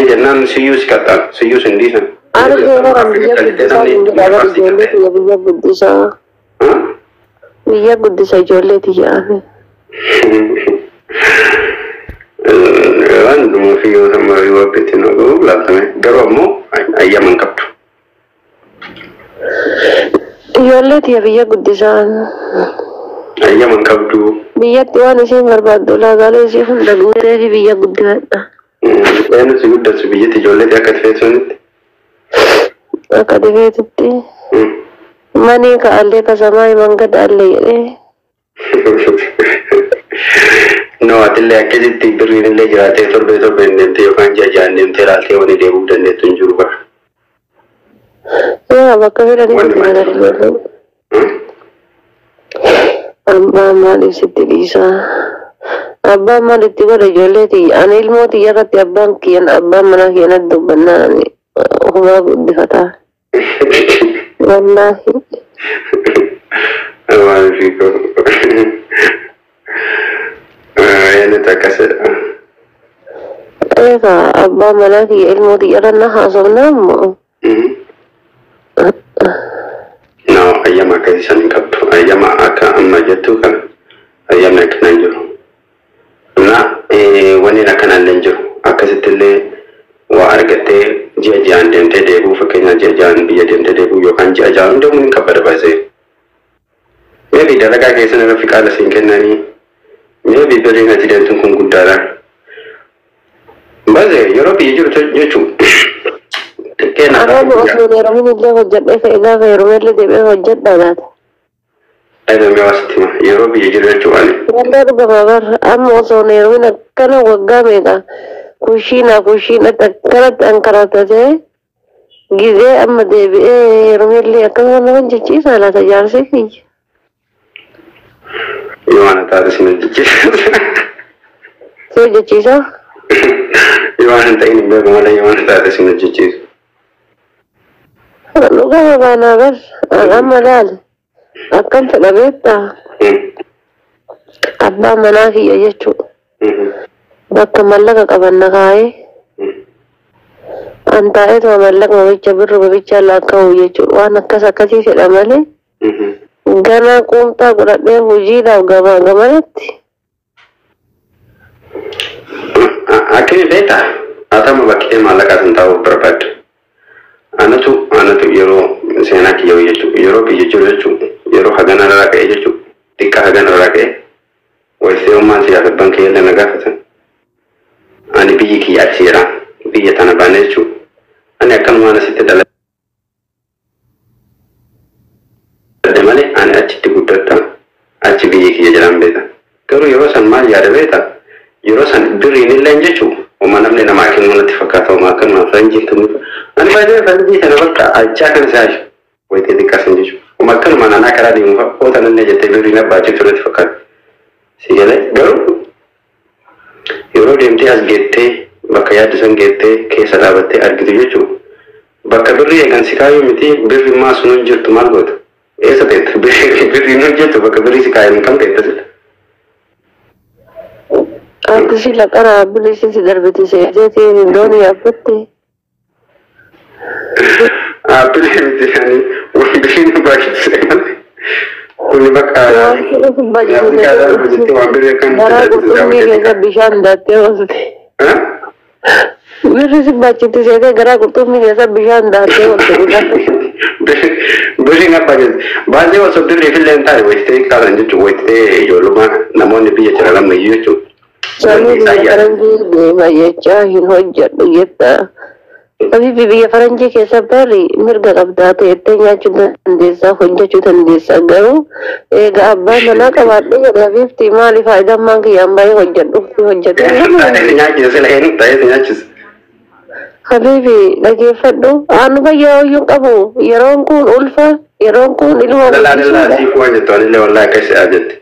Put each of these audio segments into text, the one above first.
Jennaan siyyuu si qaxxaan siyyuu sin dhiisan. Ani seera biyya guddisaa hin jedha ijoollee tiyya biyya guddisaa. Biyya guddisa ijoollee tiyya ani. Waan dhuma fi yoo sama fi wabbitti nu laaltame garuu ammoo ayyama hin qabdu. Ijoollee tiyya biyya guddisaa. Ayyama hin qabdu. Biyyatti waan isiin barbaaddu ulaagaalee isii hunda guutee fi biyya guddifadha. Eenyu si guddasu biyyatti ijoollee akka tifeessanitti? Akka dhufeetitti manii ka'allee kasamaa mangada allee jedhee. No, atillee akkasitti birriin illee jiraatee torbee torbeen deemtee yookaan ji'a ji'aan deemtee ilaaltee wani deebi'uu dandeettu hin jiru bara. Yaa bakka fedhanii Wanni guddifatan ijoollee. Abbaan maaliif sitti dhiisaa? Abbaan maal itti godha ijoollee tiyya? Ani ilmoo tiyya irratti abbaan kiyyan abbaan manaa kiyyan dubbannaan ani ofumaa guddifataa. Wallaahi. Waan fiikoo. Eenyutu akkasidha? Egaa abbaan manaa kiyya ilmoo tiyya irra na haasofnaa ammoo. No, ayyama akkasii san hin qabdu. Ayyama akka amma jettu kana ayyamni akkana hin jiru. Na wanni akkana illee hin jiru. Akkasitti illee waa argattee ji'a ji'aan deemtee deebi'uu, fakkeenyaaf ji'a ji'aan biyya deemtee deebi'uu yookaan ji'a ji'aan deemuun hin kabbada baasee. Maybe dalagaa keessan irra fiqaala siin kennanii, maybe birriin ati deemtuun kun guddaadha. Baasee yeroo biyya jiru jechuun xiqqeen Arraba osoo hin heerumin illee hojjedhee fe'ee gaafa heerumellee deebi'ee hojjedhaa laata? Dhagamee waasitti hima yeroo biyya jiru jechuun ani. Waldaa dhugamaa bara amma osoo hin heerumin akkana waggaa meeqa kushiinaa kushiinatti akkanatti ankaratatee gizee amma deebi'ee heerumellee akkasuma nama hojjechiisaa laata jaarsi kiyya? Yoo ana taate sin hojjechiisa. Si hojjechiisaa? Yoo ana hin ta'in hin beeku malee yoo ana taate sin hojjechiisu. Dhugama baanaa bar amma laali akkam fedha beektaa? Abbaan manaa kiyya jechuudha. Bakka mallaqa qaban na kaa'ee an taa'eetuma mallaquma bicha birruma bicha lakkaa'u jechuudha. Waan akkas akkasii fedha malee ganaa quumxaa godhadhee hojiidhaaf gamaa gamanatti. Akkami beektaa? Atama bakkee maallaqaa sun taa'uuf barbaaddu. Anatu yeroo seenaa kiyya jechuudha. Yeroo biyya jiru jechuudha. Yeroo hagana irraa ka'e jechuudha. Xiqqaa hagana irraa ka'e. Wayisee ummaan siyaaf abbaan kiyya illee na gaafatan. Ani biyyi kiyya achi jira. Biyya tana baane jechuudha. Ani akkanumaan asitti dhaladhe malee ani achitti guddadha. Achi biyyi kiyya jiraan beeka. Garuu yeroo san maal yaada beektaa? Yeroo san birriin illee jechuudha. Uma namni namaa kennu natti fakkaata, uma akkanuma faranjiin tun. Ani baay'ee faranjii sana bakka ajjaa kan isaa wayitee xiqqaa san jechuudha. Uma akkanuma naannaa karaa deemu fa'a oota nallee jettee birriin abbaa jirtu natti fakkaata. Si galee? Garuu yeroo deemtee as geettee bakka yaaddu san geettee keessa dhaabattee argitu jechuudha. Bakka birrii eegan si kaayuu miti, birri maa sun hin jirtu, maal goota? Eessa teetta? Birriin hin jirtu, bakka birrii si kaayan kam teetta sila? Ati sila qara bilisi si darbiti seeteetiin doonii yaabbatte. Aappilii miti, ani waan birrii nu baay'isee malee. Kuni bakka Afrikaadhaan hojjettee waan birrii akkan Garaa qurxummii keessa bishaan daattee oolte. Birri si baachitti seetee garaa qurxummii keessa bishaan daattee oolte. Birriin abbaa jirti. Baay'ee osoo birrii fillee hin taane wayitee kaasan jechuun wayitee ijoollummaa namoonni biyya jiran ammayyuu jechuudha. Samii biyya faranjii deema jechaa hin hojjedhu jetta. Habibi, biyya faranjii keessa barri mirga qabdaa, teettee nyaachuu dandeessaa, hojjechuu dandeessaa, garuu egaa abbaa manaa qabaadhee jedhe habiibti, maali faayidaan maan kiyyaan baay'ee hojjedhu hojjedhu. Taa'ee si nyaachisa sila, eenyu taa'ee si nyaachisa? Habibi, dhageeffadhu, aanu fayyaa hoyyuu qabu, yeroon kun ulfa, yeroon kun ilma Lallaa lallaa guddisuudha. Siif waan jettu anillee wallaahi akkas si'aa jette.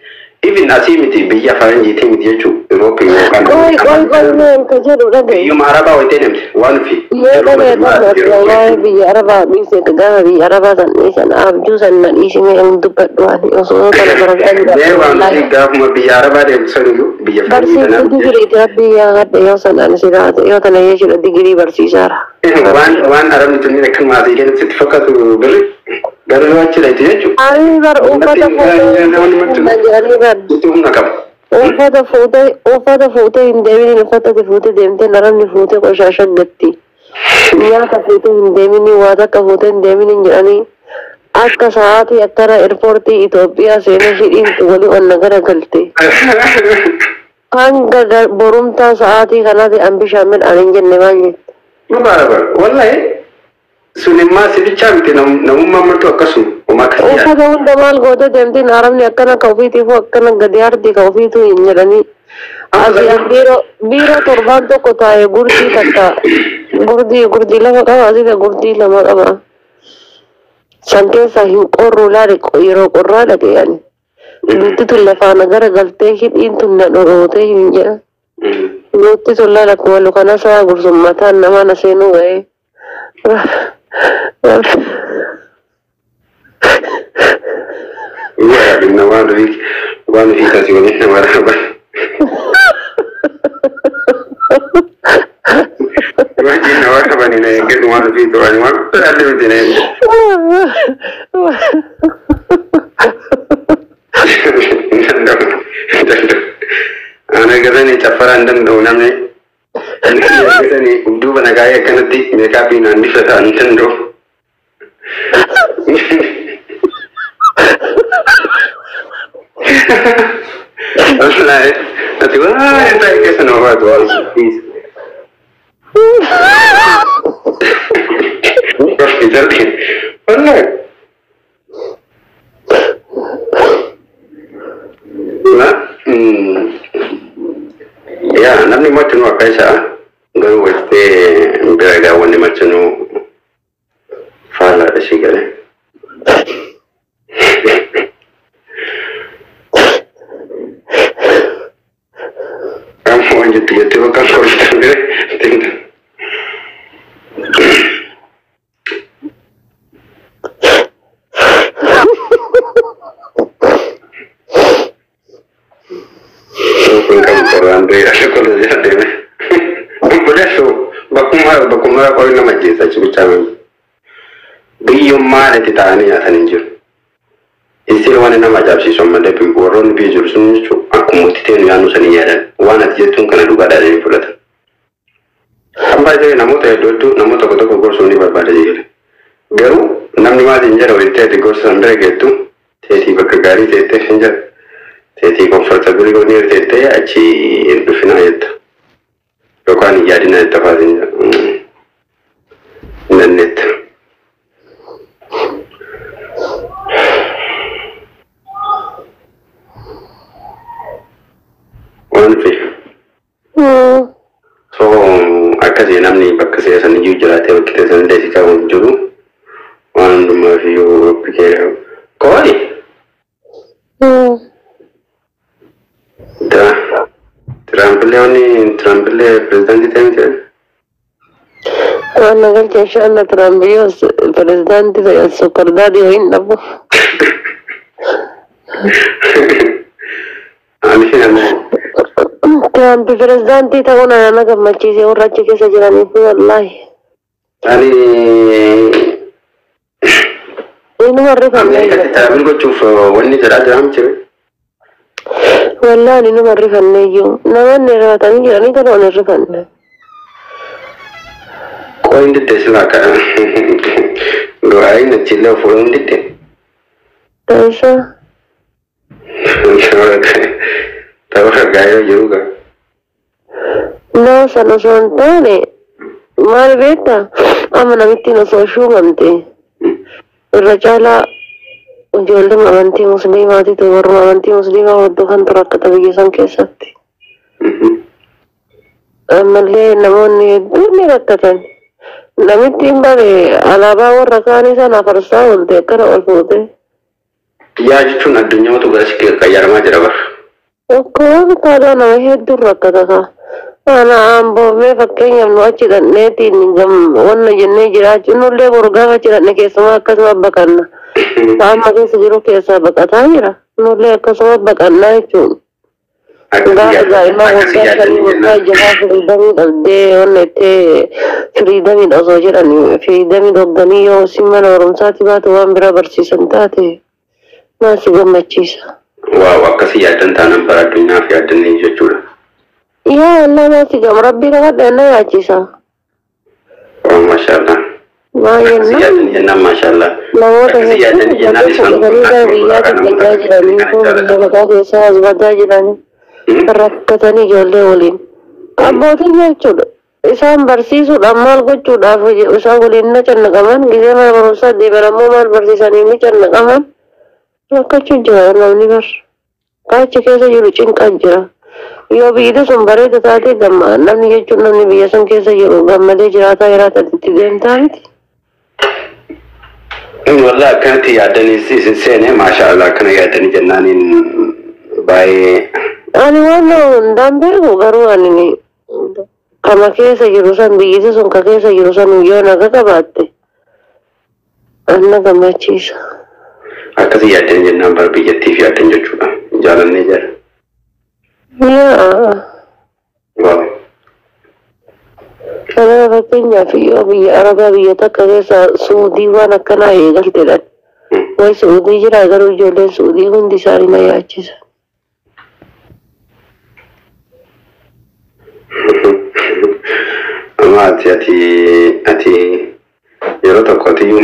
Even asii miti biyya faranjiitii miti jechuun Eurooppii yookaan Qoy qoy qoy meen ka jedhu dhagaye. Biyyuma Arabaa wayitee deemte waan fi. Mee dhagaye kan waa'ee biyya Arabaa dhiise gaafa biyya Arabaa san dhiisan abjuu san na dhiisi mee hin dubbadhu ani osoo kana barataa Mee waan fi gaafuma biyya Arabaa deemtu saniyyuu biyya faranjii Barsiiftuu tanaa digiriiti rabbii yaa hadhe yoo san ani si taate yoo tana jechuudha digirii barsiisaara. Waan waan Arabni tunniin akkanuma asii kennu sitti fakkaatu birri garuu yoo achi dhayte jechuudha. Ani bar uffata fuutee jedhanii bar Sitti humna qaba. Uffata fuutee hin deeminiin uffata ati fuutee deemtee naramni fuutee qoshaasha gatti. Nyaata fuutee hin deeminiin waa takka fuutee hin deeminiin jedhanii akka sa'aatii akkana eerpoortii Itoophiyaa seenee hidhiin walii onna gara galte. Hanga borumtaa sa'aatii kanaati an bishaan midhaan hin jenne maal jette. Dhugaadha bara wallahi sun immoo si bichaa miti namummaan martuu akkasuma homaa akkasii yaada. Uffata hunda maal gootee deemtiin haramni akkana ka ofiitiifuu akkana gadi ardi ka ofiituu hin jedhanii. Asii an biiroo torbaan tokko taa'e gurdii takka gurdii lama qaba asii gurdii lama qaba. San keessa hin qorru laali yeroo qorraa dhaqe ani. Nuti tun lafaana gara galtee hidhiin tun na dhorootee hin jedha. Nuti tun laala akkuma lukana isaa gursummataan nama na seenuu ga'ee. Dhugaadha waan ofii waan ofii taasii waliin nama raaba. Wajjin nama qabanii na eeggatu waan ofii turani waan dhalli miti na eeggatu. Ana gatanii caffaraa hin danda'u namni. Gatanii duuba nagaa akkanatti meekaappii naan difataa hin danda'u. Wallahi ati waan ta'e keessa nama baatu waan dhiisa. Wallahi. Na yaa namni martinuu akka isaa garuu walitti bira gaawwanni martinuu faalaadha si galee. Amma waan jettu jettee bakka kolfitan bira tinta. Kun qabu qorraan du'e akka kolfa jira deeme. Obboleessu bakkuma bakkuma qorri nama ajjeesa achi bichaa biyyummaan itti ta'anii nyaatan hin jiru. Isin waan nama ajaa'ibsiisu ammallee warroonni biyya jiru sun jechuun akkuma itti teenu yaadnu sanii yaadan waan ati jettuun kana dhugaadhaan ni fudhatan. Kan baay'ee namoota hedduu hedduu namoota tokko tokko gorsuun ni barbaada jechuudha. Garuu namni maatiin jedha walitti ati gorsa san bira geettu teetii bakka gaarii teettee hin jedhu. Teetii comfortable goonee teettee achi hin dhufinaa jetta. Yookaan hin yaadinaa jetta faatiin jedhu. Hin dandeetta. Waan fi so akkasii namni bakka seesan iyyuu jiraatee bakki teessan illee si qabu hin jiru. Waan hundumaaf iyyuu rabbi kee qo'i. Tiraampilee wanni Tiraampilee pirezidaantii ta'e miti. Waan na galche inshallah Tiraampiyyoo pirezidaantii ta'e sukkardaadii hoyin dhabu. Ani ammoo Tiraampi pirezidaantii ta'uun ana na gammachiise warra achi keessa jiraniif wallaahi. Ani Inuma rifanne. Ameerikaatti travel gochuuf wanni jedhaa jiraam jire. Wallaahi inuma rifanne iyyuu namoonni rifatanii jiranii garuu ani hin rifanne. Qo'i hin didde silaa ka du'aayin achillee fuudhuu hin didde. Ta'isa Tapha gaayoo jiru gaa. Nama sana osoo hin taane maal beektaa amma namittiin osoo shuumamte irra caalaa ijoolleen amantii musliimaatitu warra amantii musliimaa hordofan ture akka biyya san keessatti. Ammallee namoonni hedduun ni rakkatan. Namittiin bare alaabaa warra kaanii sana farsaa oolte akkana ol fuute. Yaa jechuun addunyaatu gara si qayyaramaa jira bara. Akkuma taadhaa nama hedduu rakkata kaa. Ana amboomee fakkeenyaaf nu achi dhaqneetiin wanna jennee jiraachuu nullee boru gaafa achi dhaqne keessumaa akkasuma baqanna. Amma keessa jiru keessaa baqataa jira. Nullee akkasuma baqannaa jechuudha. Gaafa daa'imman Akkasii waggaa yaaddanii shanii waggaa jennaan. jahaa firiidamii dhabdee wanna ittee firiidamii osoo jedhan firiidamii dhogganii yoo si mana barumsaatti baatu waan biraa barsiisan taate maal si gammachiisa. Waaw akkasii yaaddan taanaan bara addunyaaf yaaddanii jechuudha. Yaa wallah maal si gam rabbii kadhadha na yaachisa. Waaw maashaallah. Maa Akkasii jennaan yaaddanii jennaan maashaallah. namoota Akkasii hedduu yaaddanii jennaan fudhatanii isaan gara biyyaatti namoota galaa jiranii kana kun biyya jaalatan. maqaa keessaa as badaa jiranii rakkatanii ijoollee waliin. Abbootiin jechuudha. Isaan barsiisuudhaaf maal gochuudhaaf isaan waliin na cannaqaman gisee mana barumsaa deeman ammoo maal barsiisanii ni cannaqaman rakkachuu jira namni bar. Qaachi keessa jiru cinqaa jira. Yoo biyyi sun bareeda taate gamma namni jechuun namni biyya san keessa jiru gammadee jiraataa jiraata itti deemtaa miti. Wallah akkanatti yaaddanii isin seene maashaallah akkana yaaddanii jennaaniin baay'ee Ani waan hundaan beeku garuu ani kama keessa jiru san biyyiti sun ka keessa jiru san yoo naga qabaatte anna gammachiisa. Akkasii yaaddanii jennaan bara biyyattiif yaaddan jechuudha. Jaalannee jira. Yaa Waaw. kana fakkeenyaaf yoo biyya Arabaa biyya takka keessa Suudii waan akkanaa eegaltedhan. Way Suudii jira garuu ijoolleen Suudii hundi isaanii na yaachisa. Amma ati ati ati yeroo tokko atiyyuu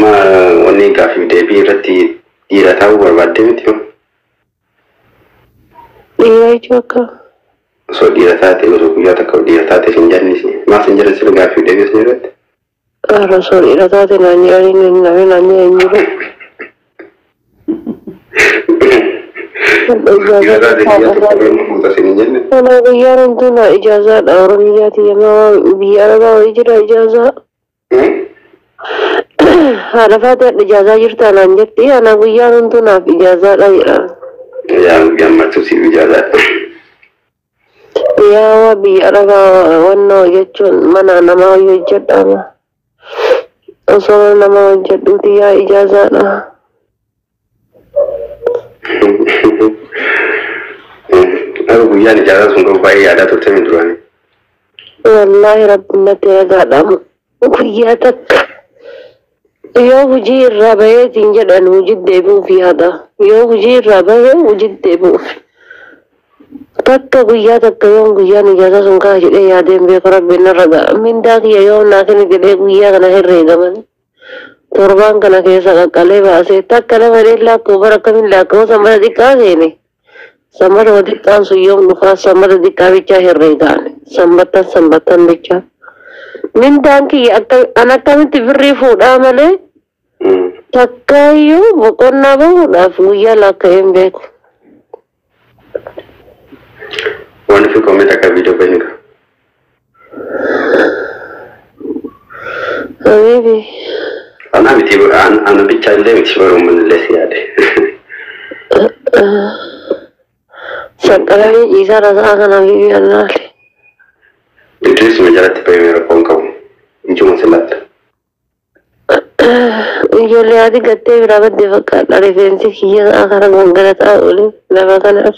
wanni gaaffiif deebii irratti dhiira ta'uu barbaaddee miti yoo? Dhiira jechuun akka Osoo dhiira taate osoo guyyaa takka dhiira taate sin jennisi maal sin jedhan sila gaaffiif deebii sun irratti? Ara osoo dhiira taate naan jedhanii namni naan jedhan jiru. Dhiira taate guyyaa tokko ilma fuuta sin hin jenne? Kana guyyaan hunduu na ijaazaadha Oromiyaati yamaa biyya Arabaa wayii jira ijaazaa. Haadha faate hadha ijaazaa jirtaa naan jetti ana guyyaan hunduu naaf ijaazaadha jedha. Yaa gammachuu siif ijaazaadha. Yaa waa biyya Arabaa wannoo jechuun mana namaa hojjedhaama. Osoo mana namaa hojjedhuuti yaa ijaazaadha. Akka guyyaan ijaazaa sun garuu baay'ee yaadaa turte min duraanii. Wallaahi rabbiin natti ragaadha. Guyyaa takka yoo hojii irraa baheetiin jedhan hojii deebi'uuf yaada. Yoo hojii irraa bahee hojii deebi'uuf. Takka guyyaa takka yoon guyyaan ijaazaa sun ka'a jedhee yaadeen beeku rabbiin narra ga'a. Mindaa kiyya yoo naa kenni jedhee guyyaa kana herreegaman. Torbaan kana keessa qaqqalee baasee takka nama dhee laakkoo bara akkamiin laakkoo sanbata xiqqaa seene. Sanbata xiqqaan sun yoom dhufaa sanbata xiqqaa bichaa herreegaan. Sanbattan sanbattan bichaa. Mindaan kiyya akka an akkamitti birrii fuudhaa malee takkaayyuu boqonnaa bahuudhaaf guyyaa laakka'een beeku. Waan fi koomee takka viidiyoo bahin qaba. Habiibi. Ana miti ana bichaa illee miti baruu illee si yaade. Saqqalamee ciisaa rasaa kana habiibi annaale. Idrisuma jalatti bahee rakkoon qabu. Ijuma silatta. Ijoollee haati gattee biraa baddee fakkaadha. Rifeensi kiyya sa'a kana gangalataa oole lafa kanaaf.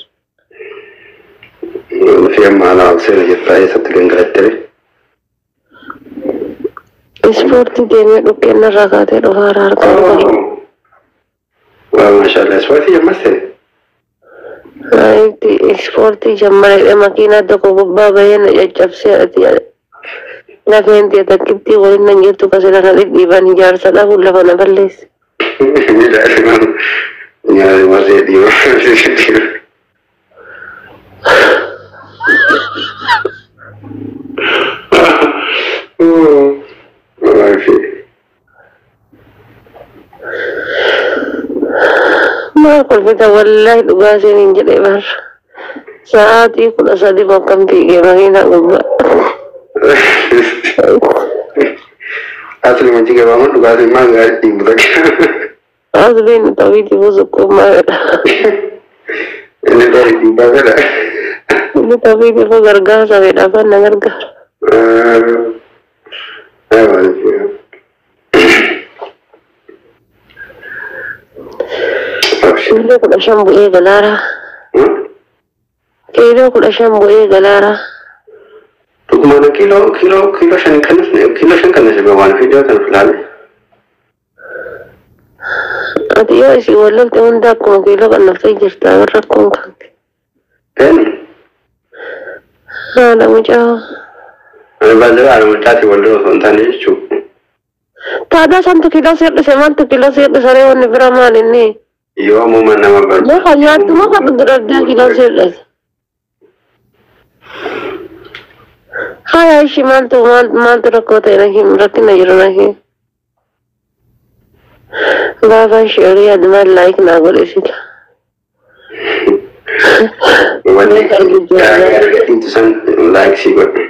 Fi amma ala ol seena jettaa eessatti gangalattee? Ispoortii deemee dhukkeen narraa kaatee dhufaa harka harka. Waa maashaallah ispoortii jammaste? Haayiti ispoortii jammareedha makiinaa tokko gubbaa bahee na caccabsee ati lafeen tiyya takkittii waliin nan jirtu kasila na dhidhiiban ijaarsa dhabuun lafa na balleesse. Nyaata marsee dhiiba. Maal kolfita wallaahi dhugaa seeniin jedhee bar. Sa'aatii 13 bokkam fiigee makiinaa gubbaa. Asli manci gabaaman dhugaatiin maal gaarii dhiibu takka. Asliin tawiiti fusuqqummaa fedha. Inni tarii dhiibbaa fedha. Inni tawiiti fu gargaarsa fedha afaan na gargaara. Kiiloo 15 bu'ee galaara. Kiiloo 15 bu'ee galaara. Dhuguma kiiloo 5 kanas kiiloo 5 kanas waan fi dhiyoatan filaale. Ati yoo isii wallolte hunda akkuma kiiloo qannaftee jirta warra rakkoon kan. Eenyu? Haadha mucaa. Ani baay'ee haadha mucaatii wal dura osoo hin taane jechuudha. Taadaa santu kiiloo sirdhise maaltu kiiloo sirdhise ree wanni bira maal inni? Yoo ammuma nama barbaadu. Muka nyaattu muka dhugdee kiiloo sirdhise. Haya ishii maaltu maaltu rakkoo ta'e na him rakkina jiru na him. Baabaan shi'orii adumaan laayik naa godhe sila. Wanni gaarii gadhiitu san laayik sii godhe.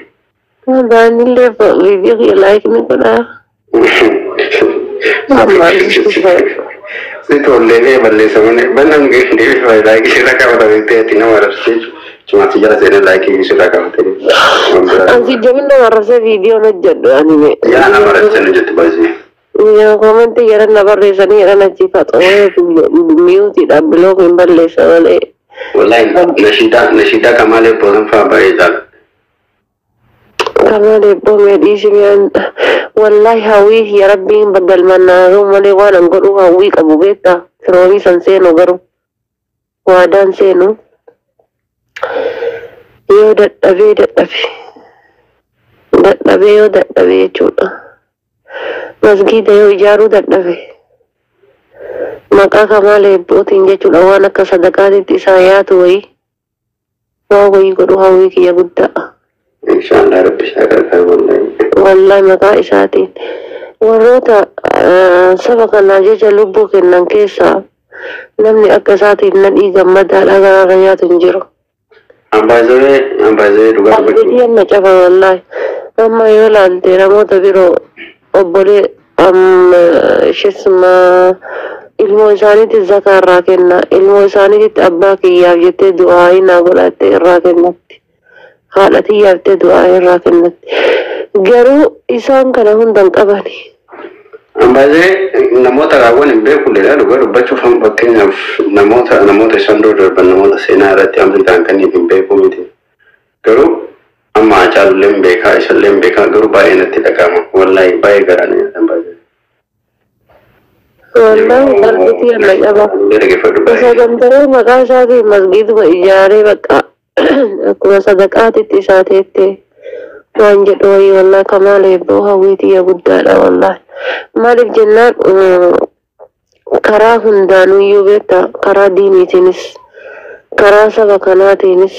Baanillee viidiyoo kiyya laayik ni godhaa. Si tollee balleessa malee bannan deebii laayikii sirra qabata beektee ati nama arrabsee jechuudha. Jala seenee laayikii sirra qabate. Ansi jabin nama arrabsee viidiyoon hojjedhu ani. Yaa nama arrabsee hojjettu baay'ee. Yaa koomentii jedhan na barreessanii jedhan achi faxoo miyuutiidhaan bilook hin balleessa malee. Wallahi nashiidaa Kamaalee Boosan fa'aa baay'ee jaala. Kamaal eebboo mee dhiisi mi'aan wallahi hawwii ya rabbiin galmannaa garuu malee waan an godhu hawwii qabu beektaa firoomii san seenu garuu waadaan seenu yoo dadhabee dadhabe dadhabee yoo dadhabe jechuudha. Masgiida yoo ijaaruu dadhabe maqaa Kamaal eebbootiin jechuudha waan akka sadaqaatitti isaa yaatu wayii waan wayii godhu hawwii kiyya guddaa. Inshallah rabbi isaa gargaaru wallahi. Wallahi maqaa isaatiin warroota saba kanaa jecha lubbuu kennan keessaa namni akka isaatiin nadhii gammadaadha garaarra nyaatu hin jiru. Ambaazee dhugaa dubbachuu. Qalbii amma caba wallahi. Amma yoo laalte namoota biroo obbolee shisma ilmoo isaaniitti zakaa irraa kenna ilmoo isaaniitti abbaa kiyyaaf jettee du'aa naa godhatte irraa kennatti. Haadha tiyyaaf jettee du'aa irraa kennatti. Garuu isaan kana hunda hin qabani. Ambaazee namoota raawwan hin beeku leelaa dhugaa dubbachuuf fakkeenyaaf namoota isaan dura darban namoota seenaa irratti amantaan kan hin beeku miti. Garuu amma Hacaalullee hin beekaa isallee hin beekaa garuu baay'ee natti dhaga'ama. Wallahi baay'ee garaa na nyaatan baay'ee. Wallahi qalbii amma caba. Osoo gamtaree maqaa isaatiin masgiiduma ijaaree bakka akkuma sadaqaatitti isaa teettee waan jedhu wayii wallahi Kamaal eebboo hawwii tiyya guddaadha wallahi. Maaliif jennaan karaa hundaanuyyuu beektaa karaa diiniitiinis karaa saba kanaatiinis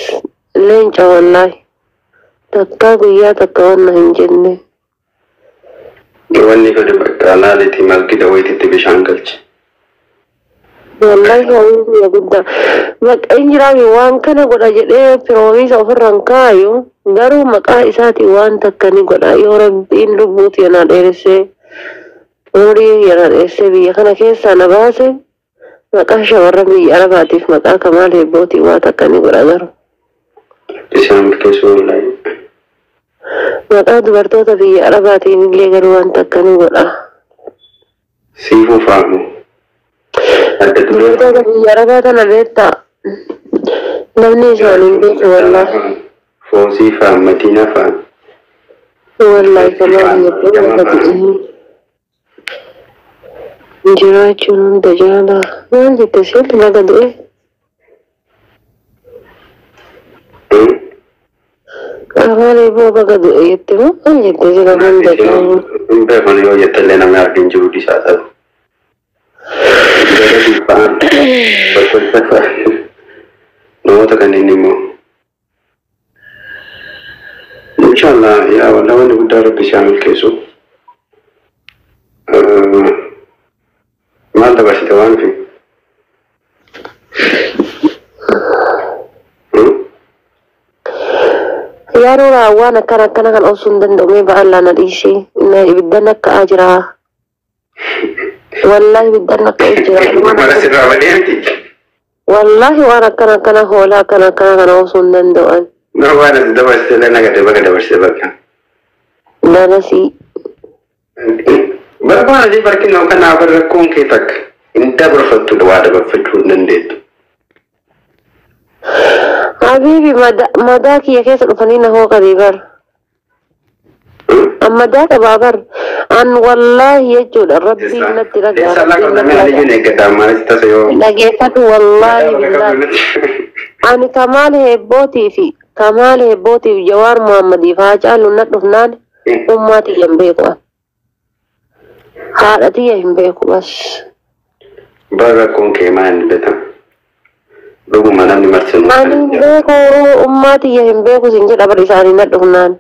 leenca wallahi. Takkaa guyyaa takka wanna hin jenne. Wanni godhe bakka laalitti masgida wayititti bishaan galche. Wallahi hawwii kiyya guddaa. Maqaa hin waan kana godha jedhee firoomiisa ofirraan kaayu garuu maqaa isaatiin waan takka ni godha yoo rabbiin lubbuuti yana dheeressee umurii yana dheeressee biyya kana keessaa na baase maqaa shamarran biyya arabaatiif maqaa Kamaal eebbootiin waa takka ni godha garuu. Isaan milkeessuu wallahi. Maqaa dubartoota biyya arabaatiin illee garuu waan takka ni godha. Siifuu fa'amu. Adda duree. Dubartoota biyya arabaa tana beektaa namni isaanii hin beeku wallahi. Foosii fa'a Madiinaa fa'a. Wallahi Kamaal eebboo bakka du'ee. Jiraachuun hunda jaalaa. Maal jette siilli baga du'e? Kamaal eebboo baga du'e jette moo maal jette sila hunda jaalaa? Hin beekan yoo jettallee namni argin jiru dhiisaa ta'u. Gara dhiibbaan bakka fa'a. Namoota kanneen immoo. Inshallah yaa wallah wanni guddaa rabbi si haa milkeessu. Maal dabarsite waan fi? Yeroo waan akkana akkana kan obsuu hin danda'u mee ba'aan laana dhiisee ibiddan akka jira. Wallaahi ibiddan akka jira. Mara sirraa badee miti. Wallaahi waan akkana akkana hoolaa akkana akkana kana osoo hin danda'an. Nama waan ati dabarsite illee nagadee baga dabarsite bakka. Danasii. Barbaada fi barkina kanaa bar rakkoon kee takka hin dabarfattu waa dabarfachuu hin dandeettu. Habiibi madaa kiyya keessa dhufanii na hooqanii bar. An madaa qabaa bar. An wallaahi jechuudha rabbiin natti ragaa. Eessa laa Rabbiin qabda natti mee ragaa. aliyyuun eeggadha ammaas tasa yoo. Dhageeffadhu wallaahi billaahi. Ani Kamaal Heebbootii fi Kamaal Heebbootiif Jawaar Muhammadiif haa caalu na dhufnaan ummaa tiyya hin beeku. Ani. Haadha tiyya hin beeku bas. Bar rakkoon kee maal hin beekama. Dhuguma namni marsinuu. Ani hin beeku ummaa tiyya hin beeku sin jedha bar isaanii na dhufnaan.